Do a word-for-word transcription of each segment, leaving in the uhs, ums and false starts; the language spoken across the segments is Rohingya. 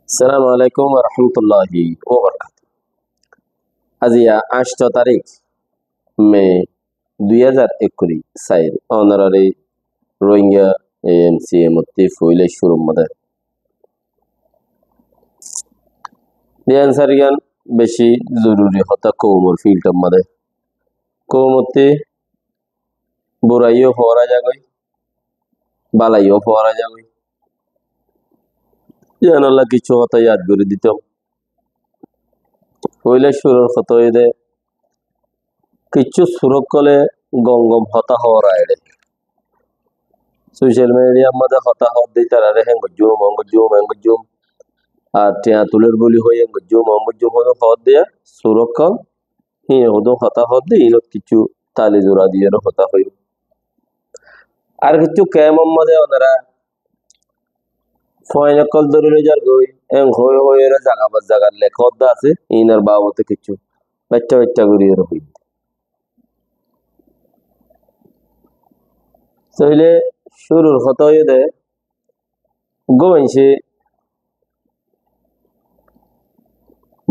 Assalamu alaikum warahmatulláhi wabarakátuhu. Aziya añcto tarík me dui házar ekkuri sair, onorari Rohingya A M C M ottí foila cúrur modé diyan sairgán beci zoruri hotá koumor field or modé. Koum ottí buraiyó fora zagói, balaiyó fora zagói. Yíanolla kissú hotá yad gorí ditom. Foila cúrur hotá óilde, kissú sur ókkole gom gom hotá hoór aiyér. Social media r modé hotá hoódde ítarare héng goijjum, óng goijjum, héng goijjum. Ar thiañ tulór buli hoi héng goijjum, óng goijjum, hoódde hoódde sur ókkol híin hodún hotá hoódde, iínot kissú tali zura diyóre hotá hoiyum. Ar kissú kemor modé onora foin ókkol dóri loi zargói, en hoi hoiyóre zaga ba zagar lekódde asé, iínor babote kissú baitta baitta goríyore hoiyum. Tóile cúrur hotá óiye de, uggwá maincé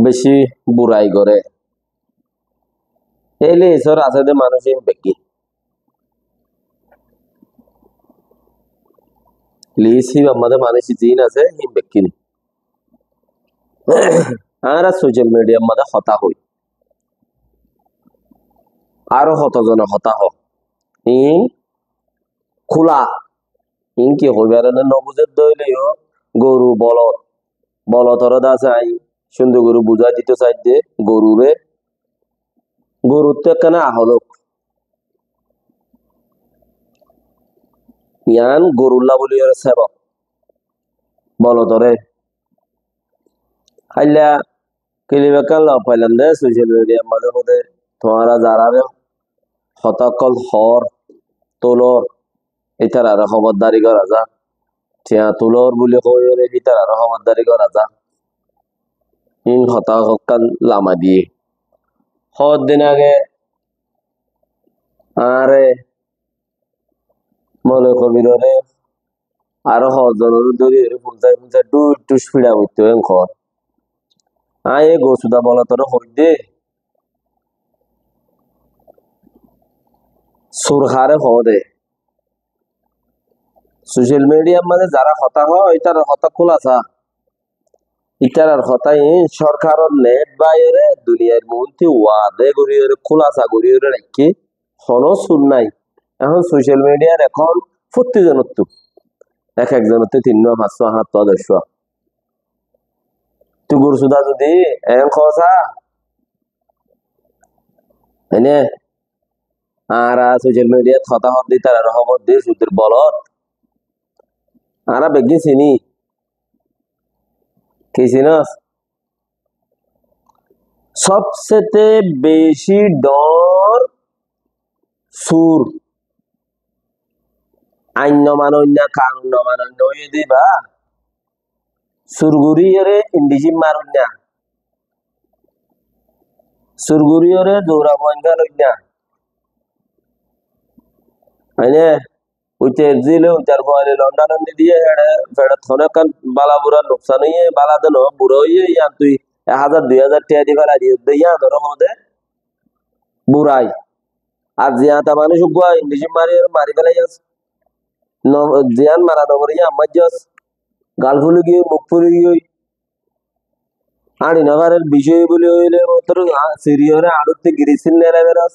beci burai goré. Ei list or asé de manúic hín beggín. List híbar modé manúic ziín asé hín beggín. Añára social media r modé hotá hoi. Aró hoto zone hotá hoó. Iín kúla. Iín ki hoibar ene no buzér de óile yó, goru, bolot. Bolot ore de asé añí cúndor gorí buzái dito saidde, gorure. Goruttú ekkán aholok. Yián gorulla buli ore sebok. Bolot ore. Háilla kilip ekkán loi failam de, social media r modé modé tuáñra zarare hotá ókkol hoór, tulór, ítarare hóbordari gora za. Thiañ tulór buli hoiyóre ítarare hóbordari gora za. Iín hotá hokkán lama diyé. Hoddin age añáre Mole Kobirore aró hozzonore dóri ere fúlsai fúlsai dhúc dhúc fíça goittó en hoór. Aññí e gousuda bolotore hoóidde, sur haré hoóde. Social media r mazé zará hotá hoó, ítarar hotá kúlasa. Ítarar hotá iín sorkaror net baiyóre duniyair muúntu wade goríyóre kúlasa goríyóre raikké, honó sur nái. Ehón social media r ehón fottí zonottú, ek ek zonottú tinnúa, fañssúa, háñttua, doccúa. Tui gursuda zudi en hoósa, ene, añára social media t hotá hoódde ítarare hóbor de, sudur bolot. Añára beggín siní. Ki sinós? Sobsete beci dhoóñr sur. Ain no manoinna, kanun no manoinna óiye de íba. Sur goríyore indicín maroinna. Sur goríyore zoura fuain féloinna. Aine, uitar zile uitar fuain londha londhi diye, héçe feçot hono ekkán bála bura nuksan óiye, bála de no, bura óiye, yián tui ek házar dui házar tiañ di félai diyós de, yián ore hoó de burai. Ar ziyañta manúic uggúa indicín mari, mari félaiyós. No, ziyán mara no foré, yián maijjós. Gal fúli giyói, muk fúli giyói. Añçi no farer, bicí buli hoile mottor, a, siriyóre añçuttú girisil nelai beros.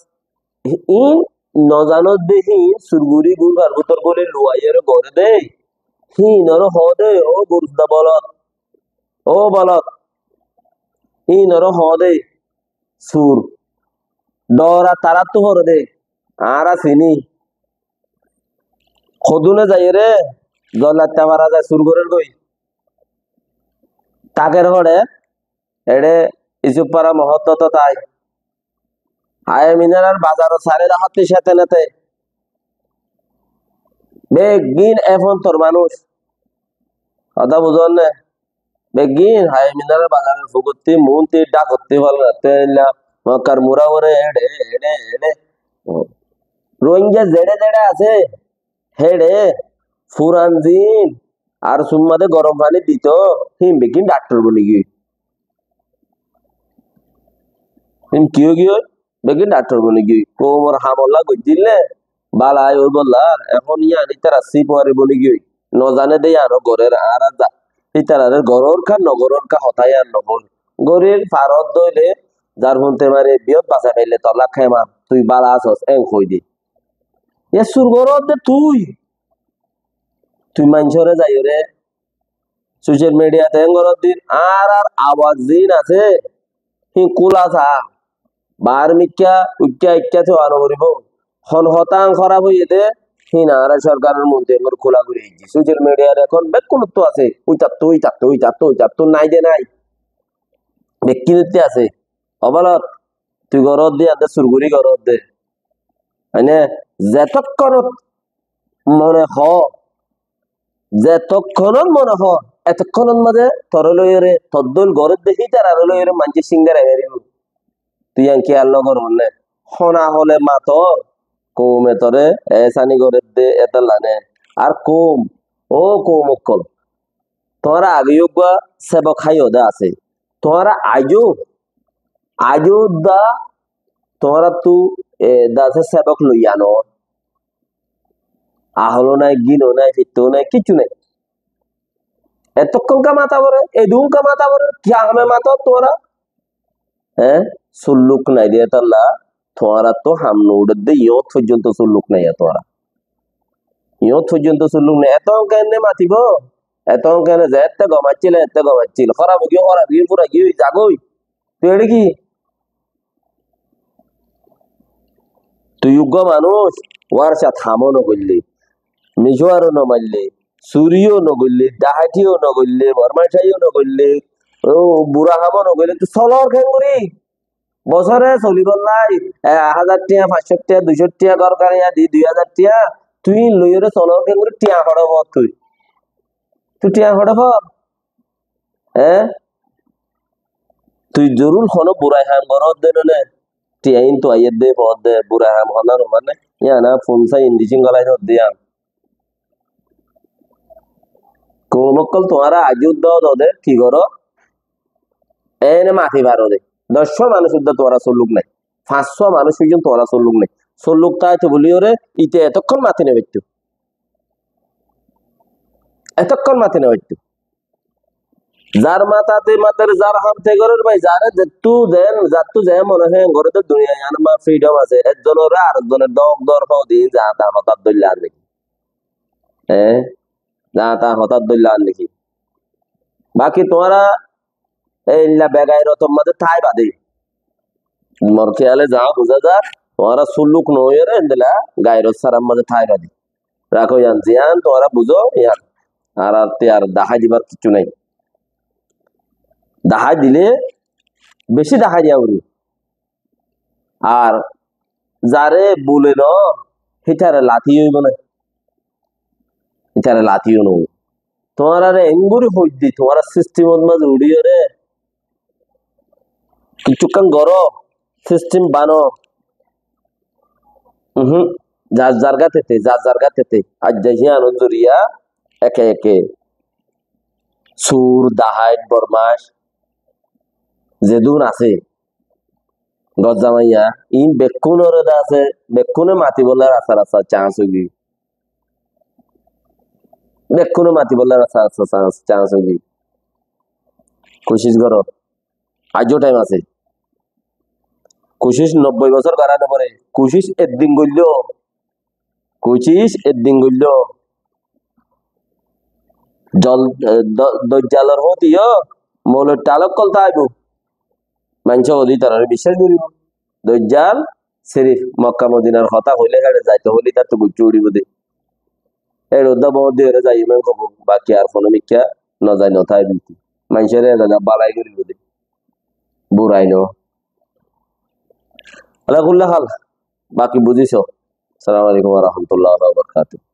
Iín no zanós de híin, sur gorí gur far bútor buli luwaiyóre goré de. Híin ore hoó de, ó gursuda bolot. Ó bolot. Híin ore hoó de sur. Dhoóra taráttu foré de. Añára siní. Hodúne zaiyóre, zollatta fara zai sur gorér goi. Táker hoçé, eçé Isuf fara mohóttot tái. Haya Minarar bazarot saré de hottí céte nete. Beggín e fontor manúic. Hotá buzón né? Beggín Haya Minarar bazaror fugottí, muúntu, dhákottí, falnattí, eilla Mokkar mura ore, eçe, eçe, eçe. Rohingya zeçé zeçé asé, héçe furan zin, Ar summa de gorom faní dito, hín beggín dhaktor boni giyói. Hín ki ói giyói? Beggín dhaktor boni giyói. Koumor hamolla goijjíl né, bala óibolla, ehón yián ítara sifuari boni giyói. Nozane de yián ó gorér, añára za. Ítarare gorór ká, no gorór ká, hotá yián no hoór. Gorír, farot dóile, zar hunte mare biyót basai faille tolla kemam, tui bala asos, en hoói de. Yá sur goródde tui. Tui maincóre zaiyóre social mediat en goródde, añárar awaz ziín asé, hín kúla sa. Baár mikká, uikká, ikká te wano foribó. Hon hotá añár hóraf óiye dé, hín añára sorkaror montri engori kúla gorí aijjí. Social mediat ehón bekkúnottú asé, uitattú, uitattú, uitattú, uitattú, nái de nái. Bekkúnottú asé. Obalot, tui goródde, ande sur gorí goródde. Mane, zetókkonot mone hoó, zetókkonot mone hoó, etókkonot mazé toré loiyóre, toddóil gorédde hítararé loiyóre maincé cíngara meribo. Tui yián kiyal no gorór né? Hona hole mator, koume toré ehsáni gorédde étolla né. Ar koum, ó koum ókkol, tuáñra age yó uggúa sebok háiyo de asé. Tuáñra aijó, aijó da tuáñrattú, e, da asé sebok loiya no. Aholo nai, gíno nai, fittó nai, kiccú nai. Etókkon ká mata foré, edún ká mata foré, ki hame mato tuáñra? Hé? Sulluk nai de étolla, tuáñrattú ham no uçédde, yót foijjonto sulluk nai tuáñra. Yót foijjonto sulluk nai. Etókkon kene matibó? Etókkon kene ze ette gom accíl, ette gom accíl. Hóraf ói giyói, hóraf ói giyói, fura giyói, zagói. Tui eçé ki? Tui uggúa manúic, warcat hamó no goillé, micúaro no maillé, suriyó no goillé, dhaháitiyó no goillé, bormacáiyo no goillé, ó, bura hamó no goillé, tui solor keéngorí? Bosóre solibólla, e, házar tiañ, fañs cót tiañ, dui cót tiañ, górgariya di dui házar tiañ, tui ín loiyóre solor keéngorí? Tiañ hoçé foór tui? Tui tiañ hoçé foór? Eé? Tui zorur honó burai ham goródde né, tiañ ín tuaiyédde foódde, burai ham honá no mane, yían añár fúnsa indicín gólai dódde yían. Koum ókkol tuáñra aijjó udda ódode, ki goró? Ene mati faro de. Doc fua manúic udda tuáñra solluk nai. Fañs fua manúic foijjonto tuáñra solluk nai. Solluk táito buliyóre ite etókkon mati no faittó. Etókkon mati no faittó. Zar mata te mater, zar ham te gorer bái, zare zettú zen, zattú zen mone hoó en gore de duniyai, iyan ma freedom asé. Ekzonoré arekzone dók dór fau din za ta hotát dóilla ar niki. Eé? Za ta hotát dóilla ar niki. Baki tuáñra eilla begairotor mazé táiba de. Mor kiyale za buza za, tuáñra sulluk no óiyore endilla gairot sárar mazé táiba de. Rakó yián, zián tuáñra buzó yián. Ar, ar te ar dahái dibar kissú nai. Dahái dile beci dahái diya foribo. Ar zare bule no, hítare lati óibo na. Hítare lati ó no. Tuáñrare engori hoidde, tuáñra sistemor mazé uçiyore kissúkkan goró, sistem bano. Uhum, zar zargá tete, zar zargá tete. Aijja híyanor zoriya eke eke sur, dahait, bormac, zedún asé, gozamaiya, in bekkúnore de asé, bekkúne matibolla rasta rasta chance óigiye. Bekkúne matibolla rasta rasta chance, chance óigiye. Kucíc goró. Aijjó time asé. Kucíc nobboi bosór gorá no foré. Kucíc eddin goilló. Kucíc eddin goilló. Zol, e, do-, doijjalor hóti yó, mouloid tal ókkol táibo. Maincé ódi tarare biccác goribo. Doijjal sirif Mokka Modinar hotá hoilé héçe zaito hoilé ítarattú guccú uçíbo de. Héçe udda boóñr diyóre zaiyum en hobo, baki ar honó mikká no zai no táibo. Maincóre eda balai goribo de. Burai no. Ala kulli hal, baki buzíso. Assalamu alaikum wa rahmatullahi wa barakatuhu.